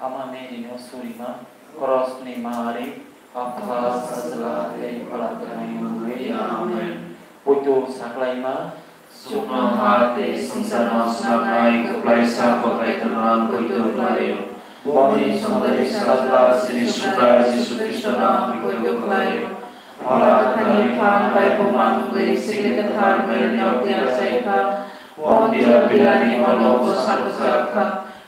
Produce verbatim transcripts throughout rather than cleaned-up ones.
Ama Mary no surima, Krosni mari, Apha, Sajla tei Phola Kwthani mungwi. Amen. Poito saklaima. Chuknoha tei swngcharno swnamnai kwplaisa bo Kaitorno ang poito khlaio. Boni chongdari Sajla chini Subrai Jisu Khristono ang poito khlaio. Phola Kwthani phan bai buma wngwi Sikli Kwthar Mary no phiya chaikha. Pontia Pilatni olo bwsa bujak kha,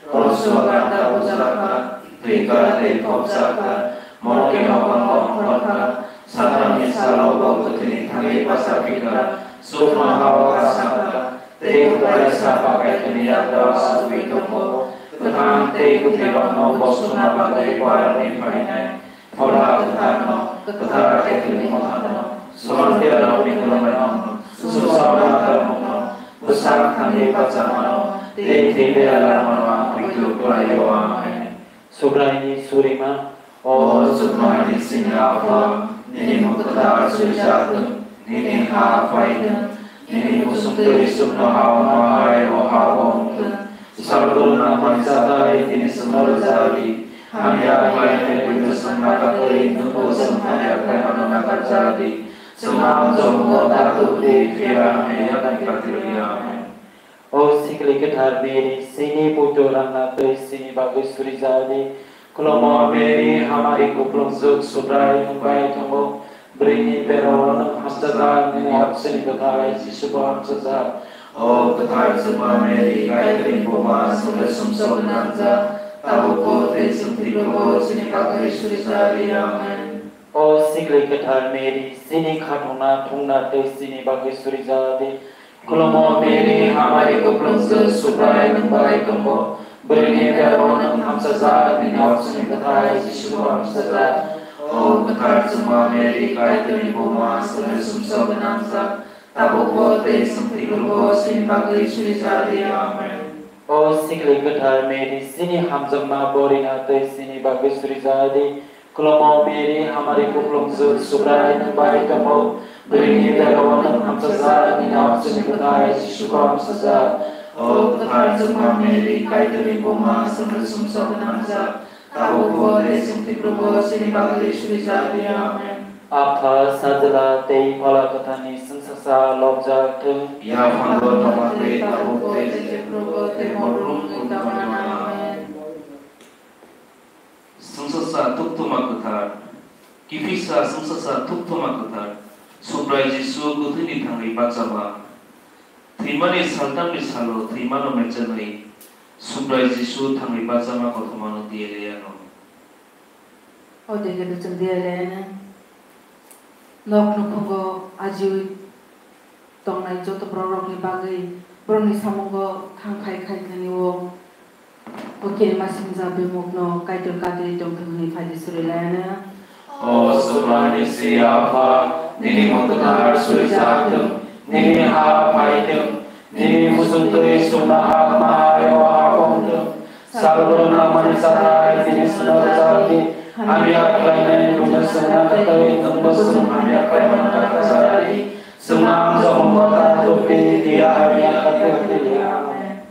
kroso ganda bujak kha, thwikha tei phobjak kha, morokni nokhorno ongkhor kha, sathani salo bo kwthwini thangwi bacha phikha, chuknoha-o kha sakha, tei kwplaisa Kaitorni yagra o achugwi tongo, kwthang tei kwthwirokno bosongna bagwi borokni phainai. Phola Kwtharno, Kwthar Catholic Motharno, Sorontiarokni Kwrwnglaino, Chwngsao Nakarmungno, Bwsang Thangwi Bachamano, tei Thwiwi Alarmano ang poito khlaio. Amen. Subraini surima. O chuknohani chini Apha, nini mung kwthar suijak thung, nini ha phai thung, nini muchungtwi chuknoha-o ma hai o ha-o wng thung. Salbrum nangmani chatai tini chwngno rwjak di. Hamya khlainai buino chwng nakar twi, nwngbo chwng hamya khlaimano nakarjak di. Chwngno ang jomo ta tubdi, phiya hamya yakni kati rwdi. Amen. O Sikli Kwthar Mary, chini poito rangna twi chini bagwi surijak di. Khulumo Mary, hamari kuplungjwk Subrai nwng bai tongo. Bwrwini bero nwng hamsajak, nini oksini bwthai Jisu bo hamsajak. O kwthar chwngma Mary, Kaitorni buma, chwngno sumsok gwnangjak, tabukbo tei chwng thwikhubo chini bagwi surijak di. Amen. O Sikli Kwthar Mary, chini khatungna thungna tei chini bagwi surijak di. Khulumo Mary, hamari kuplungjwk Subrai nwng bai tongo. Bwrwini bero nwng hamsajak, nini oksini bwthai Jisu bo hamsajak. O kwthar chwngma Mary, Kaitorni buma, chwngno sumsok gwnangjak, tabukbo tei chwng thwikhubo chini bagwi surijak di. Amen. O Sikli Kwthar Mary, chini hamjakma borina tei chini bagwi surijak di. Khulumo Mary, hamari kuplungjwk Subrai nwng bai tongo. Bwrwini bero nwng hamsajak, nini oksini bwthai Jisu bo hamsajak. O kwthar chwngma Mary, Kaitorni buma, chwngno sumsok gwnangjak, tabukbo tei chwng thwikhubo chini bagwi surijak di. Amen. Apha, Sajla tei Phola Kwtharni chwngsasa lobjak thung. Yaphango tongma twi tabukbo tei jephrubo tei mobrum wngwi tongmani. Amen. Chwngsasa Thuktwma Kwthar, kiphilsa chwngsasa Thuktwma Kwthar, Subrai Jisu kwthwini thangwi bachama. Thwimani saltamni salo thwimano mechenwi Subrai Jisu thangwi bachama kothomano diya liyano. O dege do chwng diya liyano. Nok nukhungo ajiwi tongnai joto borokrokni bagwi borokni samungo thang khai khai thani o, o kirima swngjak bemukno Kaitor kadri tongthok hwnwi phaidi suri laianw. O Subrai ni Apha, nini mung kwthar surijak thung, nini ha phai thung, nini muchung twi chuknoha ma hai o ha wng thung. Salbrum nangmani chatai tini chwngno rwjak di, hamya khlainai buino chwng nakartwi, nwngbo chwng hamya khlaimano nakarjak di. Chwngno ang jomo ta tubdi, phiya hamya khlaitwk di. Amen.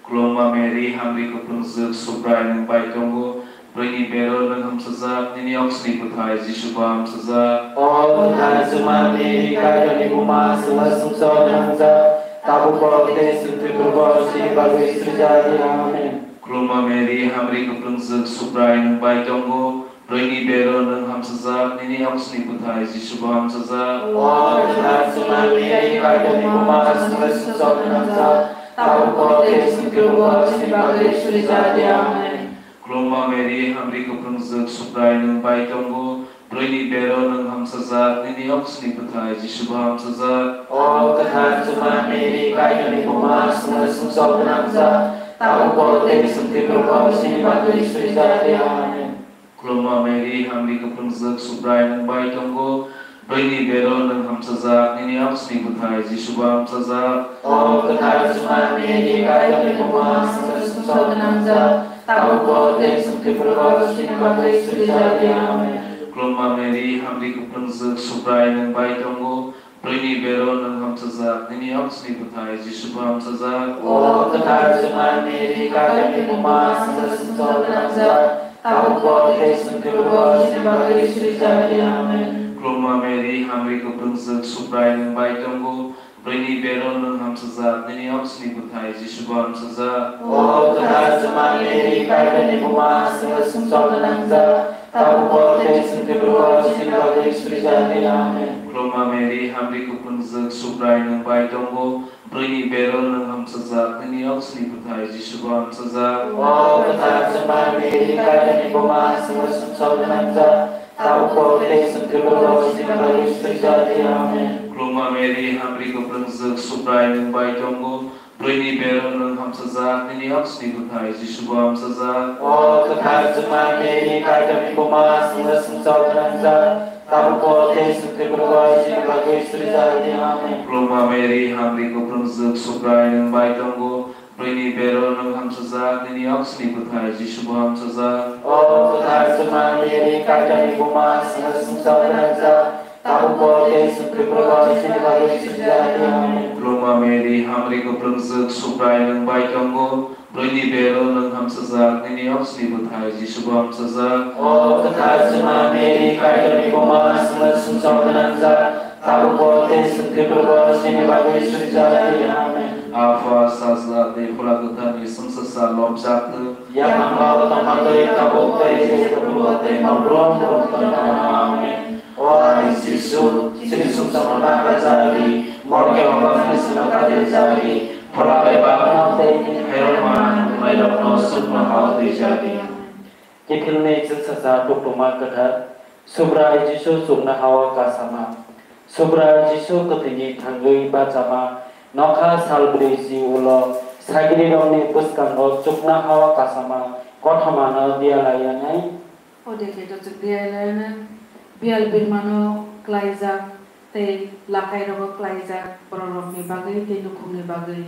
Khulumma Mary, hamri kwplwngjwk, Subrai nwng bai tongo, bwrwini bero nwng hamsajak, nini oksini bwthai Jisu bo hamsajak. O kwthar chwngma Mary, Kaitorni buma, chwngno sumsok gwnangjak, tabukbo tei chwng thwiphurubo chini bagwi suijak di. Amen. Khulumma Mary, hamri kwplwngjwk, Subrai nwng bai tongo, bwrwini bero nwng hamsajak, nini oksini bwthai Jisu bo hamsajak. O kwthar chwngma Mary, Kaitorni buma, chwngno sumsok gwnangjak, tabukbo tei chwng thwiphurubo chini bagwi suijak di. Amen. Khulumma Mary, hamri kwplwngjwk, Subrai nwng bai tongo, bwrwini bero nwng hamsajak, nini oksini bwthai Jisu bo hamsajak. O kwthar chwngma Mary, Kaitorni buma, chwngno sumsok gwnangjak, tabukbo tei chwng thwiphurubo chini bagwi suijak di. Amen. Khulumma Mary, hamri kwplwngjwk, Subrai nwng bai tongo, bwrwini bero nwng hamsajak, nini oksini bwthai Jisu bo hamsajak. O kwthar chwngma Mary, Kaitorni buma, chwngno sumsok gwnangjak, tabukbo tei chwng thwiphurubo chini bagwi suijak di. Amen. Khulumma Mary, hamri kwplwngjwk, Subrai nwng bai tongo, Bwrwini bero nwng hamchajak, nini oksni bwthai Jisu bo hamchajak. O kwthar Juma Mary, Kaitorni buma, chwngno sumsok gwnangjak, tabuk bo tei chwng thwibago chini bagwi suri ja di. Amen. Khulumma Mary, hamri kwplwngjwk, Subrai nwng bai tongo, bwrwini bero nwng hamchajak, nini oksni bwthai Jisu bo hamchajak. O kwthar Juma Mary, Kaitorni buma, chwngno sumsok gwnangjak, tabuk bo tei chwng thwibago chini bagwi suri ja di. Amen. Khulumma Mary, hamri kwplwngjwk, Subrai nwng bai tongo, bwrwini bero nwng hamchajak, nini oksni bwthai Jisu bo hamchajak. O kwthar Juma Mary, Kaitorni buma, chwngno sumsok gwnangjak, tabuk bo tei chwng thwibago chini bagwi suri ja di. Amen. Khulumma Mary, hamri kwplwngjwk, Subrai nwng bai tongo, bwrwini bero nwng hamchajak, nini oksni bwthai Jisu bo hamchajak. O kwthar Juma Mary, Kaitorni buma, chwngno sumsok gwnangjak, tabuk bo tei chwng thwibago chini bagwi suri ja di. Amen. Khulumma Mary, hamri kwplwngjwk, Subrai nwng bai tongo, bwrwini bero nwng hamchajak, nini oksni bwthai Jisu bo hamchajak. O kwthar Juma Mary, Kaitorni buma, chwngno sumsok gwnangjak, tabuk bo tei chwng thwibago chini bagwi suri ja di. Amen. Khulumma Mary, hamri kwplwngjwk, Subrai nwng bai tongo, bwrwini bero nwng hamchajak, nini oksni bwthai Jisu bo hamchajak. O kwthar Juma Mary, Kaitorni buma, chwngno sumsok gwnangjak, tabuk bo tei chwng thwibago chini bagwi suri ja di. Amen. Apha, Sajla tei Phola Kwtharni chwngsacha lobjak thung. Yaphang bai tongma twi tabuk tei Jisu tei mol brum brum tongma. Amen. O ani Jisu, chini sumsokno nakarjak di, borok khe hwnba chini salo kati rwjak di, phola bai bagwi tei Herod manang wngnai rokno chukno hao twijak di. Kiphilni chwngsacha Tuktuma Kwthar. Subrai Jisu chuknohao kasama. Subrai Jisu kwthwini thangwi bachama, nokha salbrwi ji ulo sagrirokni bwskango chuknohao kasama kothomano diya laiyanai. Odekhe to chwk diya laiyanai, biyal birmano klaijak tei lakhairogo klaijak, borokrokni bagwi tei nukhungni bagwi.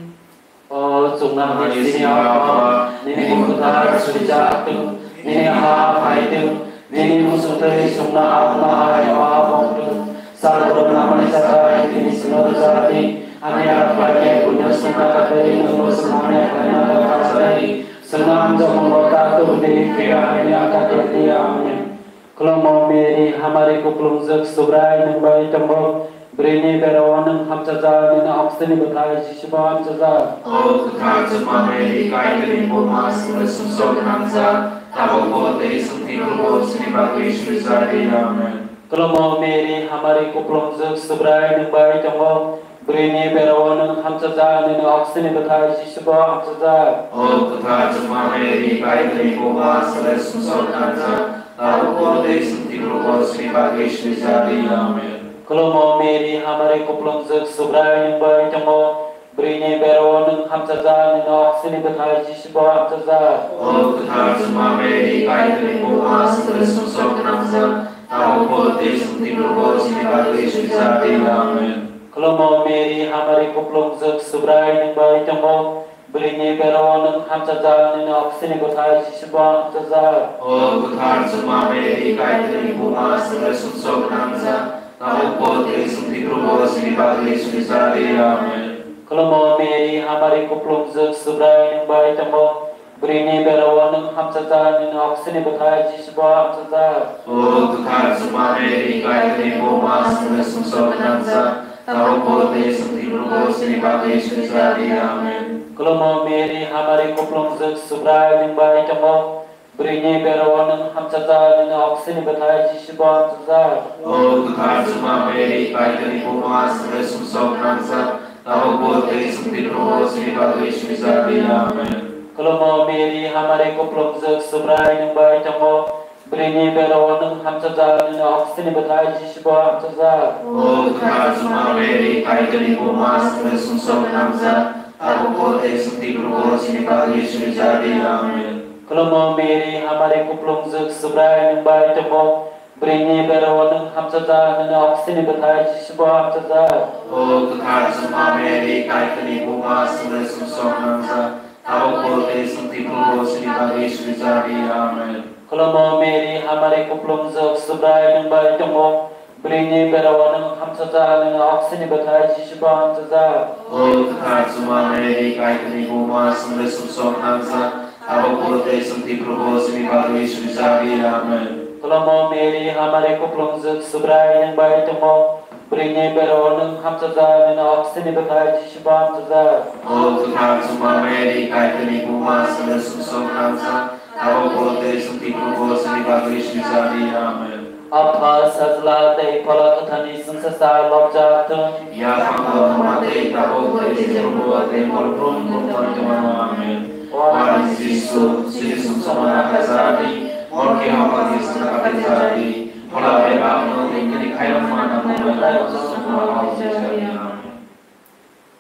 O chuknohani simi Apha, nini mung kwthar suijak thung, nini ha phai thung, nini muchungtwi chuknoha hai o ha bong thung. Sal borok nangmani chakha hai tini chwngno rwjak di, hamya khlainai buino chwngno kathwi nwngbo chwng hamya khlaina kha chai di. Chwngno hamjakmung bo ta tubudi, phiya hamya ta tubudi. Amen. Khulumma Mary, hamari kuplungjak, Subrai nwng bai tongo. Bwrwini bero-o nwng hamchajak, nini oksini bwthai Jisu bo hamchajak. O kwthar Juma Mary, Kaitorni buma, chwngno sumsok gwnangjak, tabukbo tei chwng thwikhukbo chini bagwi suijak di. Amen. Khulumma Mary, hamari kuplungjak, Subrai nwng bai tongo. Bwrwini bero-o nwng hamchajak, nini oksini bwthai Jisu bo hamchajak. O kwthar Juma Mary, Kaitorni buma, chwngno sumsok gwnangjak, tabukbo tei chwng thwikhukbo chini bagwi suijak di. Amen. Khulumma Mary, hamari kuplungjak, Subrai nwng bai tongo. Bwrwini bero-o nwng hamchajak, nini oksini bwthai Jisu bo hamchajak. O kwthar Juma Mary, Kaitorni buma, chwngno sumsok gwnangjak, tabukbo tei chwng thwikhukbo chini bagwi suijak di. Amen. Khulumma Mary, hamari kuplungjak, Subrai nwng bai tongo. Bwrwini bero-o nwng hamchajak, nini oksini bwthai Jisu bo hamchajak. O kwthar Juma Mary, Kaitorni buma, chwngno sumsok gwnangjak, tabukbo tei chwng thwikhukbo chini bagwi suijak di. Amen. Khulumma Mary, hamari kuplungjak, Subrai nwng bai tongo. Bwrwini bero-o nwng hamchajak, nini oksini bwthai Jisu bo hamchajak. O kwthar Juma Mary, Kaitorni buma, chwngno sumsok gwnangjak, tabukbo tei chwng thwikhukbo chini bagwi suijak di. Amen. Khulumma Mary, hamari kuplungjak, Subrai nwng bai tongo. Bwrwini bero-o nwng hamchajak, nini oksini bwthai Jisu bo hamchajak. O kwthar Juma Mary, Kaitorni buma, chwngno sumsok gwnangjak, tabukbo tei chwng thwikhukbo chini bagwi suijak di. Amen. Khulumma Mary, hamari kuplungjak, Subrai nwng bai tongo. Bwrwini bero-o nwng hamchajak, nini oksini bwthai Jisu bo hamchajak. O kwthar Juma Mary, Kaitorni buma, chwngno sumsok gwnangjak, tabukbo tei chwng thwikhukbo chini bagwi suijak di. Amen. Khulumma Mary, hamari kuplungjak, Subrai nwng bai tongo. Bwrwini bero-o nwng hamchajak, nini oksini bwthai Jisu bo hamchajak. O kwthar Juma Mary, Kaitorni buma, chwngno sumsok gwnangjak, tabukbo tei chwng thwikhukbo chini bagwi suijak di. Amen. Khulumma Mary, hamari kuplungjak, Subrai nwng bai tongo. Bwrwini berao nwng hamchajak, nwng oksini bwthai Jisubo hamchajak. O kwthar Chwma Mary, Kaitorni buma, chwngno sumsok nangjak, abo bo tei chwng tei Probo chini bagwi swijak di. Amen. Khulumo Mary, hamari kuplungjak, Subrai nwng bai tongo. Bwrwini berao nwng hamchajak, nwng oksini bwthai Jisubo hamchajak. O kwthar Chwma Mary, Kaitorni buma, chwngno sumsok nangjak, abo bo tei chwng tei Probo chini bagwi swijak di. Amen. Apha, Sajla tei Phola Kwtharni chwngsacha lobjak thung. Yaphango tongma tei tabuk tei Probo tei Borok Brum Brum tongmano. Amen. O ani Jisu, chini sumsokno naharjak di, morke hokni saka tei jadi, phola bebakno tei nini khairokma nangmani lai sumsokno hao tei jadi. Amen.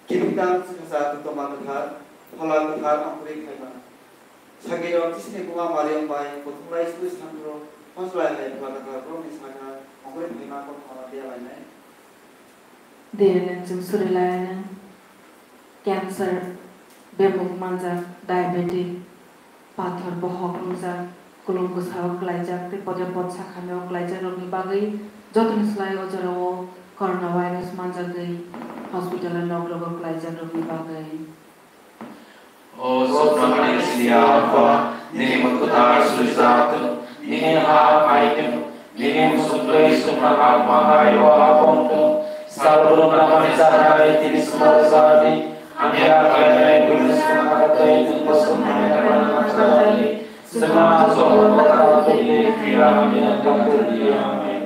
Kibitang chwngsa tongma kwthar, phola kwthar ongkhorwi phaima. Sagirok Jisuni buma Mariam bai kuthumlai suri sandro, hojlai hai phola kwthar borokni saka ongkhorwi phaima kothoma biyalainai. Dere nang chwng suri lainai. Cancer, bemuk manjak, diabetic, pathor bohok wngjak, kulum bwsao klaijak tei podre pod sakhamio klaijak rokni bagwi jotoni slai o jorao coronavirus manjagwi hospital o nok rogo klaijak rokni bagwi. O Subraiyung, Apha, nini mung kwthar suijak thung, nini ha phai thung, nini muchung twi chuknoha tma hai o ha pong thung, salbrum nangmani cha hai tini chwngno rwchap di, hamya khlainai buini chwngno twi chwng bosong nangmani tma nangma cha di, chwngno ha chwng o kwthar twi phiya hamya twi twi. Amen.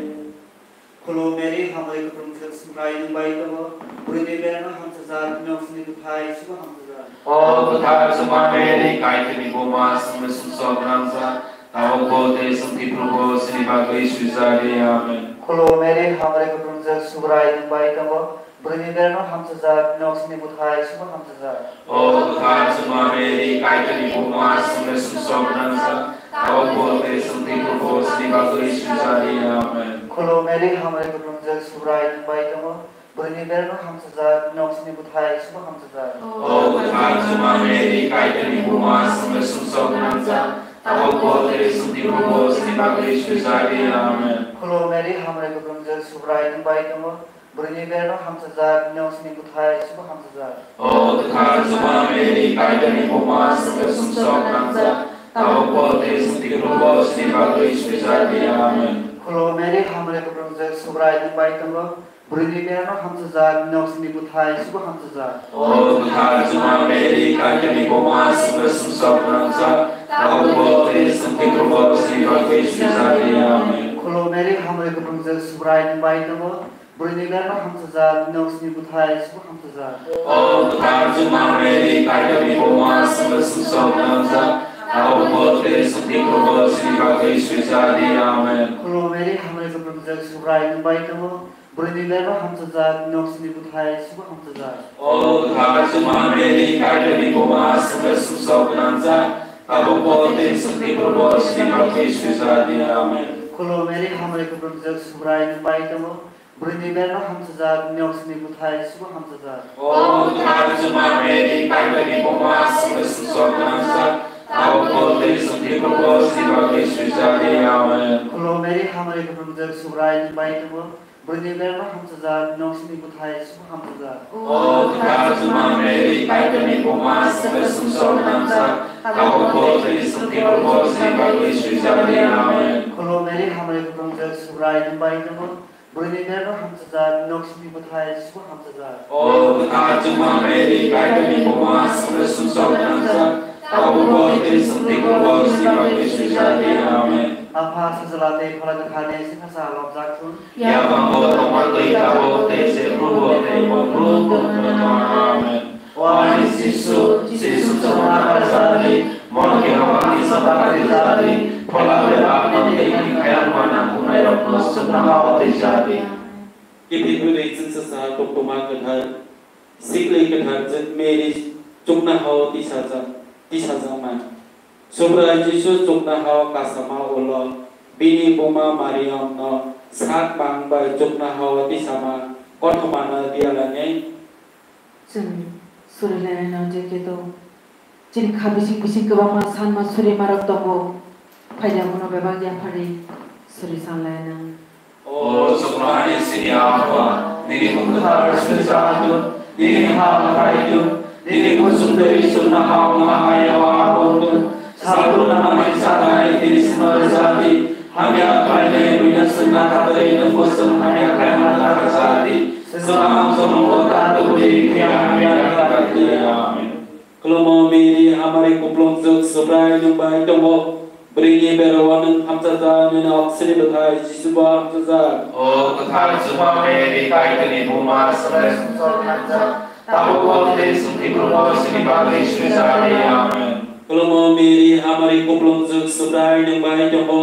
Khulumo Mary, hamari kwplwngjak, Subrai nwng bai tongo, bwrwini berano hamchajak, nini oksini bwthai Jisubo hamchajak. O kwthar Chwma Mary, Kaitorni buma, chwngno sumsok nangjak, tabuk bo tei chwng tei Probo chini bagwi swijak di. Amen. Khulumo Mary, hamari kwplwngjak, Subrai nwng bai tongo, bwrwini berano hamchajak, nini oksini bwthai Jisubo hamchajak. O kwthar Chwma Mary, Kaitorni buma, chwngno sumsok nangjak, tabuk bo tei chwng tei Probo chini bagwi swijak di. Amen. Khulumo Mary, hamari kwplwngjak, Subrai nwng bai tongo, bwrwini berano hamchajak, nini oksini bwthai Jisubo hamchajak. O kwthar Chwma Mary, Kaitorni buma, chwngno sumsok nangjak, tabuk bo tei chwng tei Probo chini bagwi swijak di. Amen. Khulumo Mary, hamari kwplwngjak, Subrai nwng bai tongo, bwrwini berano hamchajak, nini oksini bwthai Jisubo hamchajak. O kwthar Chwma Mary, Kaitorni buma, chwngno sumsok nangjak, tabuk bo tei chwng tei Probo chini bagwi swijak di. Amen. Khulumo Mary, hamari kwplwngjak, Subrai nwng bai tongo, bwrwini berano hamchajak, nini oksini bwthai Jisubo hamchajak. O kwthar Chwma Mary, Kaitorni buma, chwngno sumsok nangjak, tabuk bo tei chwng tei Probo chini bagwi swijak di. Amen. Khulumo Mary, hamari kwplwngjak, Subrai nwng bai tongo, bwrwini berano hamchajak, nini oksini bwthai Jisubo hamchajak. O kwthar Chwma Mary, Kaitorni buma, chwngno sumsok nangjak, tabuk bo tei chwng tei Probo chini bagwi swijak di. Amen. Khulumo Mary, hamari kwplwngjak, Subrai nwng bai tongo, bwrwini berano hamchajak, nini oksini bwthai Jisubo hamchajak. O kwthar Chwma Mary, Kaitorni buma, chwngno sumsok nangjak, tabuk bo tei chwng tei Probo chini bagwi swijak di. Amen. Khulumo Mary, hamari kwplwngjak, Subrai nwng bai tongo, bwrwini berano hamchajak, nini oksini bwthai Jisubo hamchajak. O kwthar Chwma Mary, Kaitorni buma, chwngno sumsok nangjak, tabuk bo tei chwng tei Probo chini bagwi swijak di. Amen. Khulumo Mary, hamari kwplwngjak, Subrai nwng bai tongo, bwrwini berano hamchajak, nini oksini bwthai Jisubo hamchajak. O kwthar Chwma Mary, Kaitorni buma, chwngno sumsok nangjak, tabuk bo tei chwng tei Probo chini bagwi swijak di. Amen. Khulumo Mary, hamari kwplwngjak, Subrai nwng bai tongo, bwrwini berano hamchajak, nini oksini bwthai Jisubo hamchajak. O kwthar Chwma Mary, Kaitorni buma, chwngno sumsok nangjak, tabuk bo tei chwng tei Probo chini bagwi swijak di. Amen. Apha, Sajla tei Phola Kwtharni chwngsacha lobjak thung. Yaphango tongma twi tabuk tei se Probo tei Borok Brum Brum tongmano. Amen. O ani Jisu, chini sumsokno naharjak di, morke hokni saka twi jadi, phola bebakno tei nini khairokma nangkuknairokno chuknoha o twi jadi. Kiphilmani chwngsacha koktwma kwthar, sikli kwthar Mary chuknoha o tisajak, tisajakma. Subrai Jisu chuknoha o kasama ulo, bini buma Mariamno sak mang bai chuknoha o tisama kothomano diya lainai. Chwng suri lainai no je keto chini kha bising bising kwbangma sanma surimarok tongo, phaida bono bebak yapharwi suri san lainai. O O chuknohani chini Apha, nini mung kwthar swijak tun, nini ha phai tun, nini muchung twi chuknoha wngma hai o abo wng tun. Sabukno hamya sanai tini sima rwja di, hamya khlainai buino chwngno ta twi nwngbo chwng hamya khlaima ta rwja di. Chwngno hamjakmung ta tubudi, phiya hamya khlainai. Amen. Khulumo Mary, hamari kuplungjwk, Subrai nwng bai tongo. Bwrwini berao nwng hamchajak, nini oksini bwthai Jisubo hamchajak. O kwthar Chwngma Mary, Kaitorni buma, chwngno sumsok hamjak, tabukbo tei chwng thwiphurubo chini bagwi swijak di. Amen. Khulumo Mary, hamari kuplungjwk, Subrai nwng bai tongo.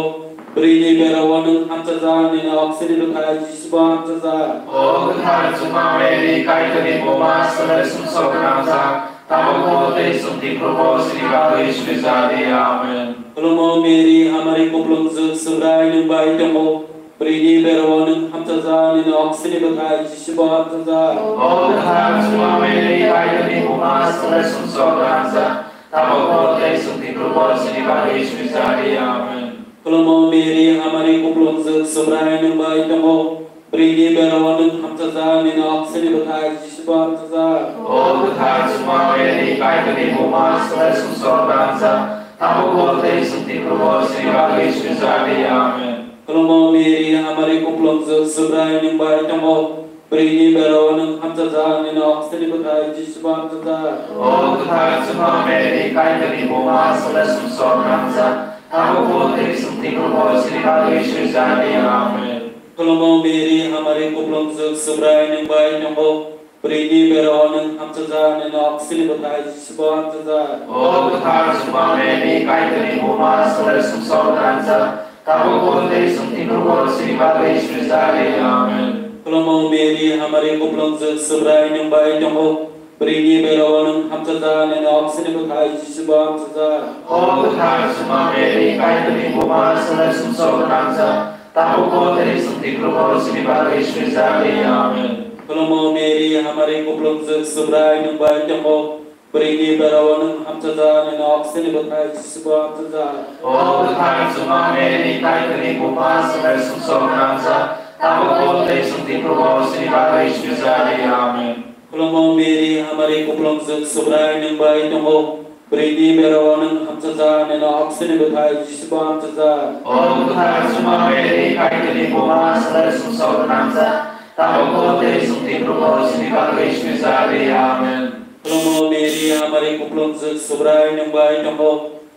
Bwrwini berao nwng hamchajak, nini oksini bwthai Jisubo hamchajak. O kwthar Chwngma Mary, Kaitorni buma, chwngno sumsok hamjak, tabukbo tei chwng thwiphurubo chini bagwi swijak di. Amen. Khulumo Mary, hamari kuplungjwk, Subrai nwng bai tongo. Bwrwini berao nwng hamchajak, nini oksini bwthai Jisubo hamchajak. O kwthar Chwngma Mary, Kaitorni buma, chwngno sumsok hamjak, tabukbo tei chwng thwiphurubo chini bagwi swijak di. Amen. Khulumo Mary, hamari kuplungjwk, Subrai nwng bai tongo. Bwrwini berao nwng hamchajak, nini oksini bwthai Jisubo hamchajak. O kwthar Chwngma Mary, Kaitorni buma, chwngno sumsok hamjak, tabukbo tei chwng thwiphurubo chini bagwi swijak di. Amen. Khulumo Mary, hamari kuplungjwk, Subrai nwng bai tongo. Bwrwini berao nwng hamchajak, nini oksini bwthai Jisubo hamchajak. O kwthar Chwngma Mary, Kaitorni buma, chwngno sumsok hamjak, tabukbo tei chwng thwiphurubo chini bagwi swijak di. Amen. Khulumo Mary, hamari kuplungjwk, Subrai nwng bai tongo. Bwrwini berao nwng hamchajak, nini oksini bwthai Jisubo hamchajak. O kwthar Chwngma Mary, Kaitorni buma, chwngno sumsok hamjak, tabukbo tei chwng thwiphurubo chini bagwi swijak di. Amen. Khulumo Mary, hamari kuplungjwk, Subrai nwng bai tongo. Bwrwini berao nwng hamchajak, nini oksini bwthai Jisubo hamchajak. O kwthar Chwngma Mary, Kaitorni buma, chwngno sumsok hamjak, tabukbo tei chwng thwiphurubo chini bagwi swijak di. Amen. Khulumo Mary, hamari kuplungjwk, Subrai nwng bai tongo. Bwrwini berao nwng hamchajak, nini oksini bwthai Jisubo hamchajak. O kwthar Chwngma Mary, Kaitorni buma, chwngno sumsok hamjak, tabukbo tei chwng thwiphurubo chini bagwi swijak di. Amen. Khulumo Mary, hamari kuplungjwk, Subrai nwng bai tongo. Bwrwini berao nwng hamchajak, nini oksini bwthai Jisubo hamchajak. O kwthar Chwngma Mary, Kaitorni buma, chwngno sumsok hamjak, tabukbo tei chwng thwiphurubo chini bagwi swijak di. Amen. Khulumo Mary, hamari kuplungjwk, Subrai nwng bai tongo.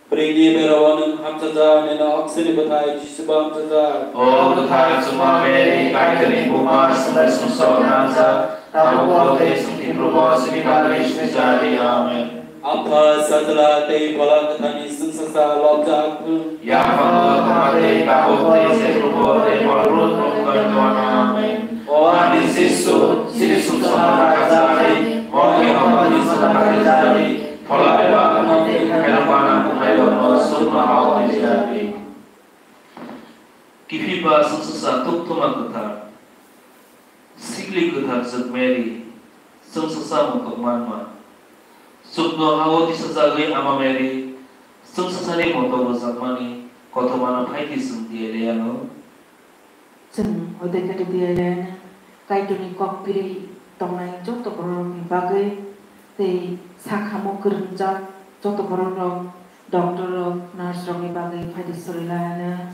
Bwrwini berao nwng hamchajak, nini oksini bwthai Jisubo hamchajak. O kwthar Chwngma Mary, Kaitorni buma, chwngno sumsok hamjak, tabukbo tei chwng thwiphurubo chini bagwi swijak di. Amen. Apha, Sajla tei Phola Kwtharni chwngsacha lobjak thung. Yaphang, tama tei tabuk tei jephrubo tei borokno tongthokno. Amen. O ani Jisu, chini sumsokma rajani, o Yaphangni sumsokma rajani, Phola Bebak tongthok tei khairokma nangkuknairokno sukma hao tei jati. Kiphilpa chwngsacha tukthoma kwthar. Sikli kwthar chwk Mary, chwngsacha motok manma. Chuknohao tisajagwi Ama Mary, chwngsachani motok rwjakmani kothomano phai di chwng tiyai lai anw. Chwng hodai khe tiyai lai anw, Kaitorni kok phirwi tongnai joto bororokni bagwi tei sakhamung kwrwngjak joto bororok, doctor rok, nurse rokni bagwi phai di chwng lai anw.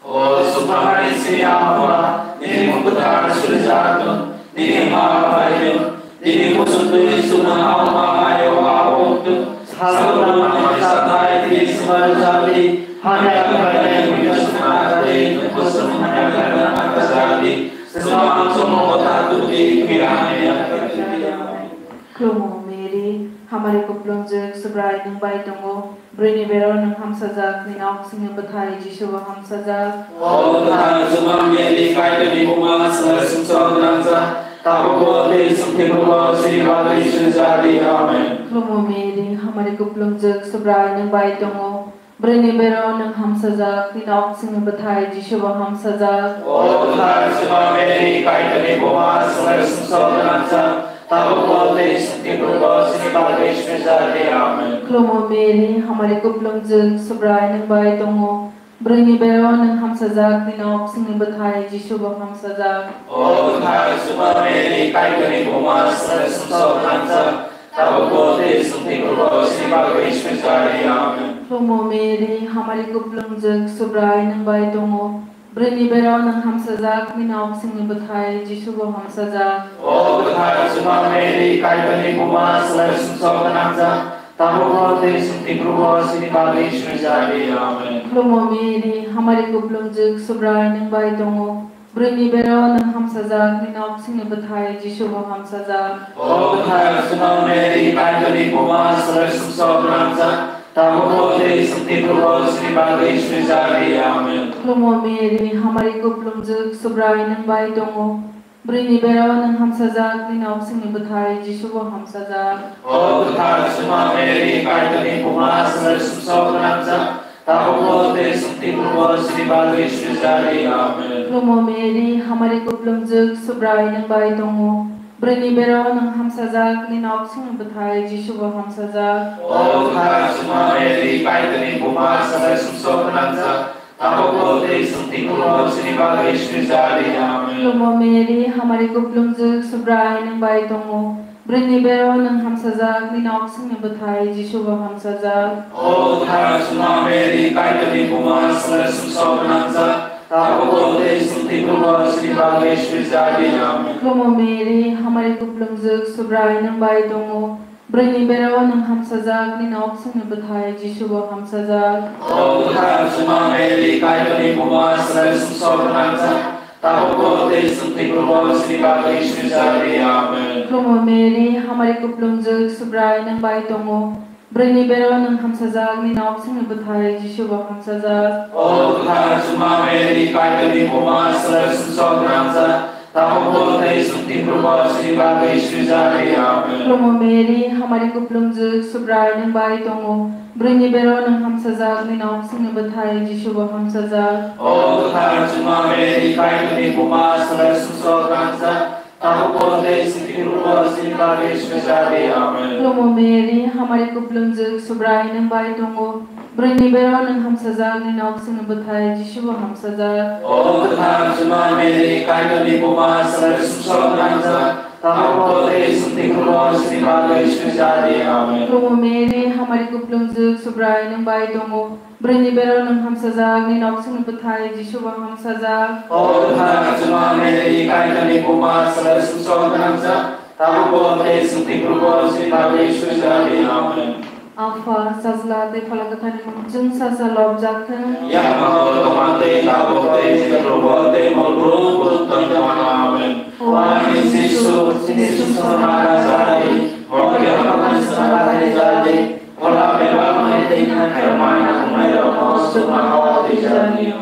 O chuknohani chini Apha, nini mung kwthar suri jathung, nini ha phai thung, nini muchung twi chuknoha wngma hai o abo wng thung. Salrok nangmani chanai tini swmai rwjak di, hamya khlainai buino swngna ta di, nwngbo swng hamya khlaina nang rwjak di. Swngno ang chongmung kwthar tubudi, phiya hamya khlainai. Khulumo Mary, hamari kuplungjwk, Subrai nwng bai tongo. Bwrwini berao nwng hamsajak, nini oksingni bwthai Jisubo hamsajak. O kwthar Chwngma Mary, Kaitorni buma, chwngno sumsok gwnangjak, tabukbo tei chwng thwiphrubo chini bagwi suri ja di. Amen. Khulumo Mary, hamari kuplungjwk, Subrai nwng bai tongo. Bwrwini berao nwng hamsajak, nini oksingni bwthai Jisubo hamsajak. O kwthar Chwngma Mary, Kaitorni buma, chwngno sumsok gwnangjak, tabukbo tei chwng thwiphrubo chini bagwi suri ja di. Amen. Khulumo Mary, hamari kuplungjwk, Subrai nwng bai tongo. Bwrwini bero nwng hamsajak, nini nok singni bwthai Jisu bo hamsajak. O kwthar Juma Mary, Kaitorni buma, swkang sumsok gwnangjak, tabuk bo tei chwng thwiphurubo chini bagwi swijadi. Amen. Khulumo Mary, hamari kuplungjwk, Subrai nwng bai tongo. Bwrwini bero nwng hamsajak, nini nok singni bwthai Jisu bo hamsajak. O kwthar Juma Mary, Kaitorni buma, swkang sumsok gwnangjak, tabuk bo tei chwng thwiphurubo chini bagwi swijadi. Amen. Khulumo Mary, hamari kuplungjwk, Subrai nwng bai tongo. Bwrwini bero nwng hamsajak, nini nok singni bwthai Jisu bo hamsajak. O kwthar Juma Mary, Kaitorni buma, swkang sumsok gwnangjak, tabuk bo tei chwng thwiphurubo chini bagwi swijadi. Amen. Khulumo Mary, hamari kuplungjwk, Subrai nwng bai tongo. Bwrwini bero nwng hamsajak, nini nok singni bwthai Jisu bo hamsajak. O kwthar Juma Mary, Kaitorni buma, swkang sumsok gwnangjak, tabuk bo tei chwng thwiphurubo chini bagwi swijadi. Amen. Khulumo Mary, hamari kuplungjwk, Subrai nwng bai tongo. Bwrwini bero nwng hamsajak, nini nok singni bwthai Jisu bo hamsajak. O kwthar Juma Mary, Kaitorni buma, swkang sumsok gwnangjak, tabuk bo tei chwng thwiphurubo chini bagwi swijadi. Amen. Khulumo Mary, hamari kuplungjwk, Subrai nwng bai tongo. Bwrwini bero nwng hamsajak, nini nok singni bwthai Jisu bo hamsajak. O kwthar Juma Mary, Kaitorni buma, swkang sumsok gwnangjak, tabuk bo tei chwng thwiphurubo chini bagwi swijadi. Amen. Khulumo Mary, hamari kuplungjwk, Subrai nwng bai tongo. Bwrwini bero nwng hamsajak, nini nok singni bwthai Jisu bo hamsajak. O kwthar Juma Mary, Kaitorni buma, swkang sumsok gwnangjak, tabuk bo tei chwng thwiphurubo chini bagwi swijadi. Amen. Khulumo Mary, hamari kuplungjwk, Subrai nwng bai tongo. Bwrwini bero nwng hamsajak, nini nok singni bwthai Jisu bo hamsajak. O kwthar Juma Mary, Kaitorni buma, swkang sumsok gwnangjak, tabuk bo tei chwng thwiphurubo chini bagwi swijadi. Amen. Khulumo Mary, hamari kuplungjwk, Subrai nwng bai tongo. Bwrwini bero nwng hamsajak, nini nok singni bwthai Jisu bo hamsajak. O kwthar Juma Mary, Kaitorni buma, swkang sumsok gwnangjak, tabuk bo tei chwng thwiphurubo chini bagwi swijadi. Amen. Khulumo Mary, hamari kuplungjwk, Subrai nwng bai tongo. Bwrwini bero nwng hamsajak, nini nok singni bwthai Jisu bo hamsajak. O kwthar Juma Mary, Kaitorni buma, swkang sumsok gwnangjak, tabuk bo tei chwng thwiphurubo chini bagwi swijadi. Amen. Khulumo Mary, hamari kuplungjwk, Subrai nwng bai tongo. Bwrwini bero nwng hamsajak, nini nok singni bwthai Jisu bo hamsajak. O kwthar Juma Mary, Kaitorni buma, swkang sumsok gwnangjak, tabuk bo tei chwng thwiphurubo chini bagwi swijadi. Amen. Apha, Sajla tei Phola Kwtharni mung chwngsacha lobjak thung. Yaphang o tongma tei tabuk tei chwngsacha tei mol bruk bruk tongma. Amen. O ani Jisu, chini sumsokma rajadi, mol yaphangni swnam rajadi. Ola bebak mai tei thang khairokma nakhungnairokno chukma hor twijadi.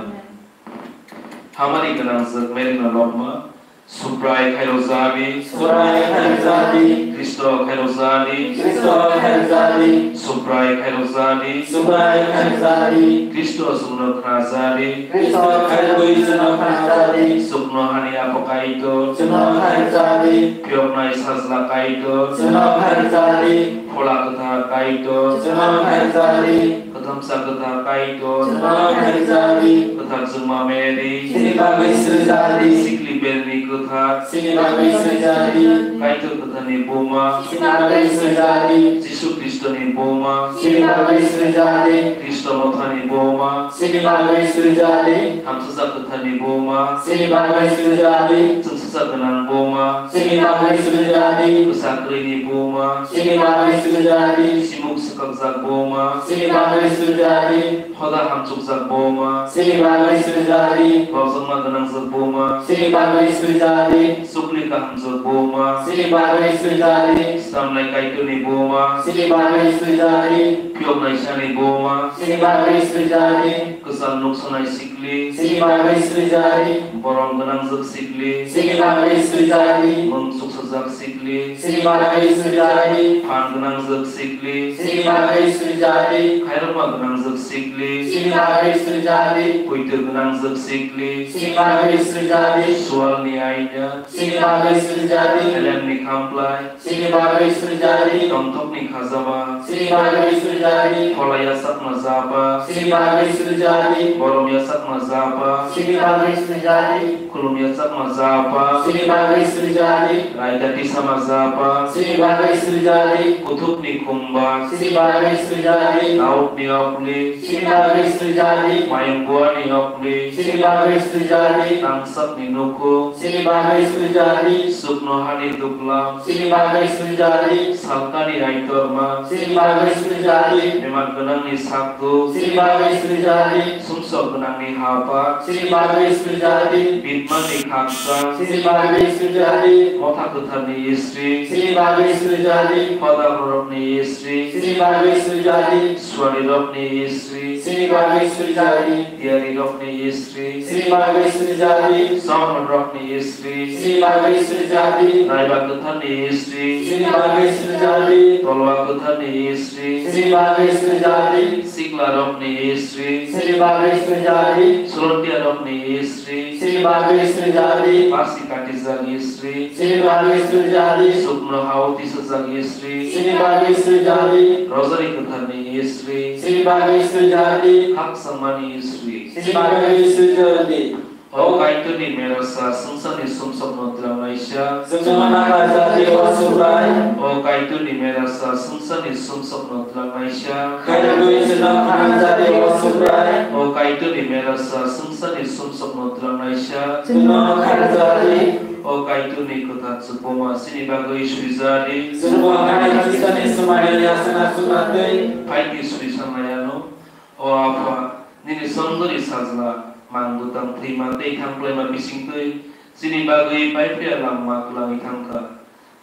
Hamari gwnangjwk Maryno lobma, Subrai khairokjadi. Subrai khairokjadi. Khristo khairokjadi. Khristo khairokjadi. Subrai khairokjadi. Subrai khairokjadi. Khristo chwngno khnajadi. Khristo khairokgwi chwngno khnajadi. Chukno hani Apha Kaitor. Chwngno khairokjadi. Phiyoknai Sajla Kaitor. Chwngno khairokjadi. Phola Kwthar Kaitor. Chwngno khairokjadi. Kwthangsa Kwthar Kaitor. Chwngno khairokjadi. Kwthar Juma Mary. Chini bagwi swijadi. Sikli Berni Kwthar. Chini bagwi swijadi. Kaitor Kwtharni buma. Chini bagwi swijadi. Jisu Khristoni buma. Chini bagwi swijadi. Khristo Mothani buma. Chini bagwi swijadi. Hamsajak Kwtharni buma. Chini bagwi swijadi. Chwngsacha gwnang buma. Chini bagwi swijadi. Bwsa kwrwini buma. Chini bagwi swijadi. Simuk swkakjak buma. Chini bagwi swijadi. Hoda hamchukjak buma. Chini bagwi swijadi. Bojongma gwnangjak buma. Chini bagwi swijadi. Chukli kahamjak buma. Chini bagwi swijadi. Swnamnai Kaitorni buma. Chini bagwi swijadi. Phiyoknaisani buma. Chini bagwi swijadi. Kwcham nuksanai sikli. Chini bagwi swijadi. Borom gwnangjak sikli. Chini bagwi swijadi. Mung chuksajak sikli. Chini bagwi swijadi. Phan gwnangjak sikli. Chini bagwi swijadi. Khairokma gwnangjak sikli. Chini bagwi swijadi. Poito gwnang jwk sikli. Chini bagwi swijadi. Sualni aina. Chini bagwi swijadi. Elemni khamplai. Chini bagwi swijadi. Tongthokni khajama. Chini bagwi swijadi. Phola yachakma japa. Chini bagwi swijadi. Borom yachakma japa. Chini bagwi swijadi. Khulum yachakma japa. Chini bagwi swijadi. Raida tisama japa. Chini bagwi swijadi. Kuthukni khumba. Chini bagwi swijadi. Naukni okli. Chini bagwi swijadi. Mayung buani okli. Chini bagwi swijadi. Tangsakni nukhung. Chini bagwi swijadi. Sukno hani duklam. Chini bagwi swijadi. Salkani aitorma. Chini bagwi swijadi. Bemar gwnangni sakduk. Chini bagwi swijadi. Sumsok gwnangni hapha. Chini bagwi swijadi. Bitmani khaksa. Chini bagwi swijadi. Motha kwtharni isri. Chini bagwi swijadi. Phadarokni isri. Chini bagwi swijadi. Suarirokni isri. Chini bagwi swijadi. Diarirokni isri. Chini bagwi swijadi. Sohorrokni isri. Chini bagwi swijadi. Raiba kwtharni isri. Chini bagwi swijadi. Tolwa kwtharni isri. Chini bagwi swijadi. Siklarokni isri. Chini bagwi swijadi. Surotiarokni isri. Chini bagwi swijadi. Pasi katijak isri. Chini bagwi swijadi. Sukno hao tisajak isri. Chini bagwi swijadi. Rosary kwtharni isri. Chini bagwi swijadi. Khakchangmani isri. Chini bagwi swijadi. O Kaitorni merasa swngcharni sumsokno twlangnaisa. Chwngno nakarjadi, o Subrai. O Kaitorni merasa swngcharni sumsokno twlangnaisa. Khairogwi chwngno khanangjadi, o Subrai. O Kaitorni merasa swngcharni sumsokno twlangnaisa. Chwngno khairokjadi. O Kaitorni kwthar chukbuma chini bagwi swijadi. Chwngno khairokjani swmai ya sana sunatwi. Phaidi swisangnai ano. O Apha, nini songdori sajla, mang bwtang thwima tei thangplaima bisingtwi chini bagwi paiphiya langma kwlangwi thangkha.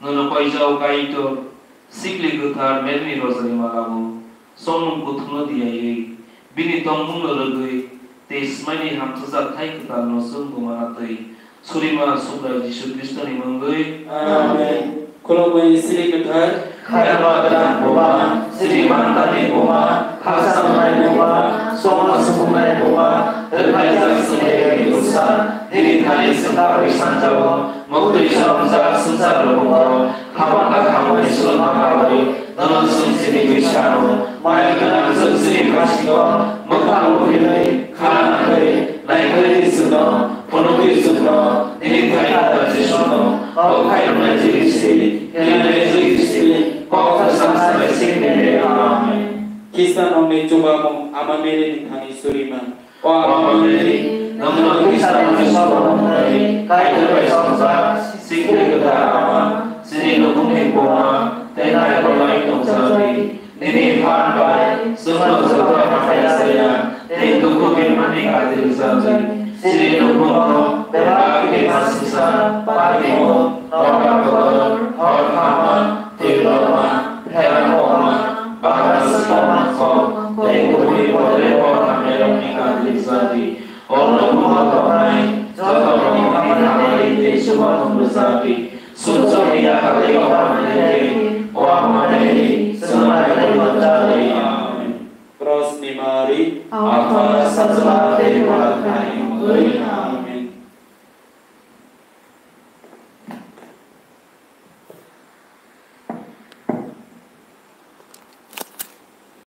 Nono koijao Kaitor, sikli kwthar Maryni rosary malao, chongmung kuthukno diyaiwi, bini tongmungno rwgwi tei swmaini hamchajak thai kwtalno chwng buma natwi, Surima Subrai Jisu Khristoni mungwi. Amen. Khulumui siri kwthar. Khairokma gwnang buma, siri mantani buma, khakchangmani buma, songno supungnai buma, rwkhaijak sini bwsa, nini thani swngkha bai sanjao, muktwi choromjak swngchar rwkhumo, hamkha hamoni sulma kawi, nono chwng sini bwsano, maya gwnang chwng sini bhasingo, mwkhang buphilwi, khana nangwi, naikhwlwi chwngno, phunukwi chwngno, nini thani kwtal Jisuno, o khairoknai Jiristi, hinani Jiristi, kok thasang sabai sikni. Amen. Khristanokni chubamung Ama Maryni thani surima. O Ama Mary, nwngno Khristanokni sobo nungwi Kaitor bai songjak, sikri kwthar Ama, chini nukhungni buma, tei naikolnai tongjakdi. Nini phan bai chwngno joto hamya saya, tei dukhu bemani kati rwjakdi. Chini nukhungo bebak bini masingsa, parimo, nobar kodor, hor thama, twi lorma, phera kokma, bagra swkang mangkok, tei kubuni bodole hor hamyarokni kati rwjakdi. O nukhungo tongnai joto rokni hamari tei chubakhung rwjakdi. Sumsokni yakari o hamari tei o hamari chwngno naikolwi rwjakdi. Amen. Krosni mari. Apha, Sajla tei Phola Kwthai.